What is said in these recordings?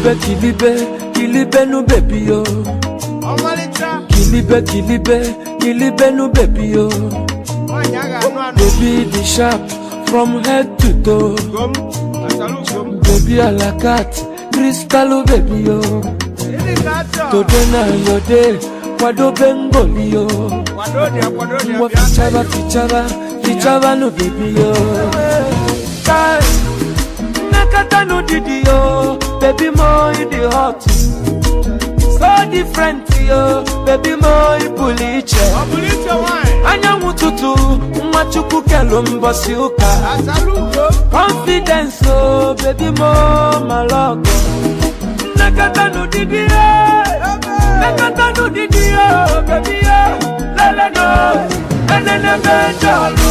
Kilibe, kilibe, kilibe nu baby yo. Ọmalịcha. Kilibe, kilibe, kilibe nu baby yo. Nwaanyị a ga-anụ anụ. Baby dị sharp from head to toe. Gom, asalu gom. Baby a la cat, crystal baby yo. Ịdị ka achọ. Today na your day, kwadobe ngoli yo. Kwado dị ya, kwado dị ya, Ngwa bịa. fichaba, fichaba, fichaba no baby yo. Kai, nakata no didi yo, baby mo you the hot. So different yo, baby mo you puliche. Ọ bụrụ iche nwaanyị. Anyanwụ tutu, nwa chukwu kelu mbọsị ụka. Asalu gom. Confidence oh, baby mo malọgọ. Nakata no didi yo, nakata no didi yo, baby yo, lele no, enene mejọlụ.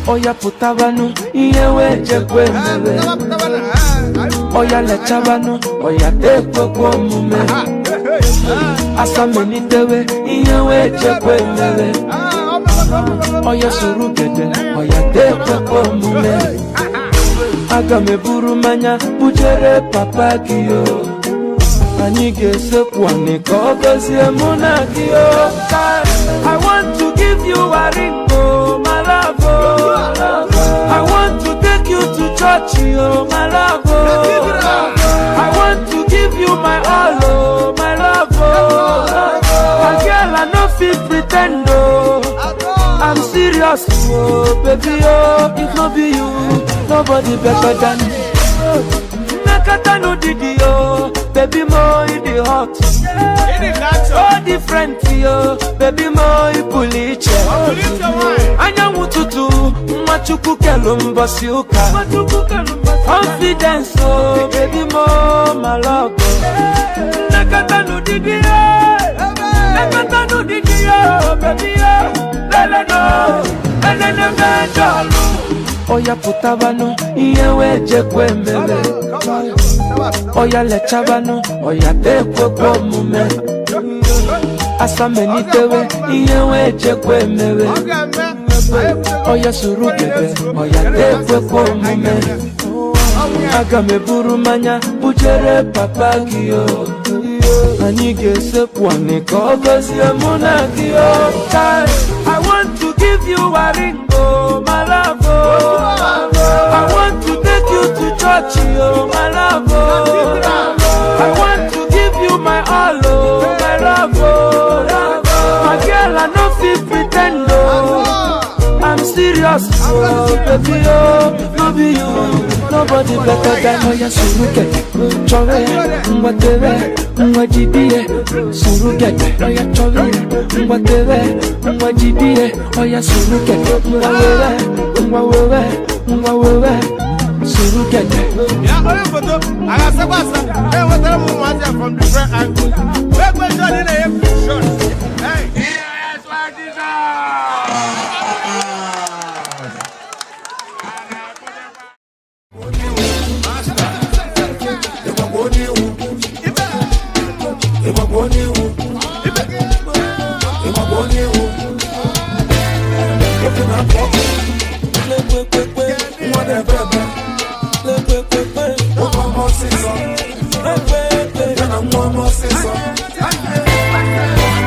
Oya pụtabanụ, ihe wee jekwe Eh, mere. pụtaba, pụtaba na, eh, anyị- Oya lechabanụ, oya tekwekwe omume. Ah, eh, eh, ah. Asamelitewe, ihe wee jekwe mere. Ah, ọ bụrụ, ọ bụrụ, ọ bụrụ. Oya soro gede, oya tekwekwe omume. Aga m eburu mmanya bujere papa gị o. Anyị ga-esekwu anị ka ọ gọzie mụ na gị o. I want to give you a ring, oh, my love, oh. I want to take you to church, oh, my love, oh. I want to give you my all, oh, my love, oh. My girl, I no fit pretend, oh. Atọ. I'm serious, oh, baby, oh, if no be you, nobody better than me. Nakata no didi, oh, baby, mo in the hot. Ịdị ka achọ. So different, oh, baby, mo in puliche. Ọ bụrụ iche nwaanyị. Anyanwụ tutu, nwa chukwu kelu mbọsị ụka. Confidence, oh, baby, mo malọgọ. Nakata no didi, oh, nakata no didi, oh, baby, oh, lele no, enene mejọlụ. Oya pụtabanụ, ihe wee jekwe mere. Come on, come on, come on. Oya lechabanụ, oya tekwekwe omume. Asamelitewe, ihe wee jekwe mere. Ọ ga-eme. Anyị ebutere- Oya soro gede, oya tekwekwe omume. Aga m eburu mmanya bujere papa gị o. Anyị ga-esekwu anị ka ọ gọzie mụ na gị o. Kai, I want to give you a ring, oh, my love, oh. I want to take you to church, oh, my love, oh. I want to give you my all, oh, my love, oh. My girl, I no fit pretend, oh. I'm serious, oh, baby, oh, no be you, nobody better than Oya surugede, chọrọ ya, ngwa tere, ngwa jidie, surugede, oya chọrọ ya, ngwa tere, ngwa jidie, oya surugede, ngwa were, ngwa were, ngwa were, surugede. Ya, onye foto, a ga-asakwa asa. E nwetara m ụmụazị a from different angles. Wee kwe shot, ị na-enye shot. Hey.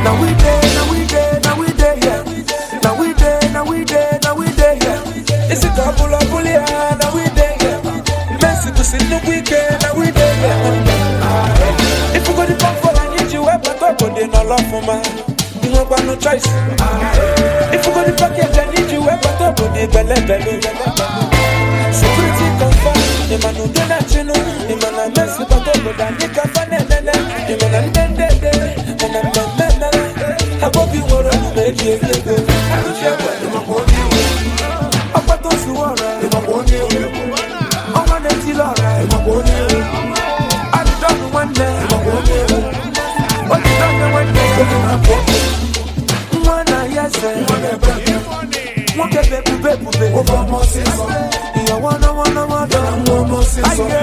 Now we dey, now we dey, now we dey here. Now we dey, now we dey, now we dey here. It's a couple of bully, now we dey here. Messi to see no weekend, now we dey here. If you go to pump for I need you, I put up on the no love for my. You no got no choice. If you go to package, I need you, I put up on the belle belle. Security confirm, the man who do not you know, the man a mess with a double than the cafe, the man a den den den, man a man man man. Above you were on the Ọpẹ́ tó sùn ọ̀rẹ́, ọmọ náà ti lọ́rẹ́, àdìdọ́nù wọn nẹ, olùdọ́nù wọn nẹ, nwa na yẹsẹ̀, nwoke bebube bube, ìyàwó náwó náwó dọ̀, ayé.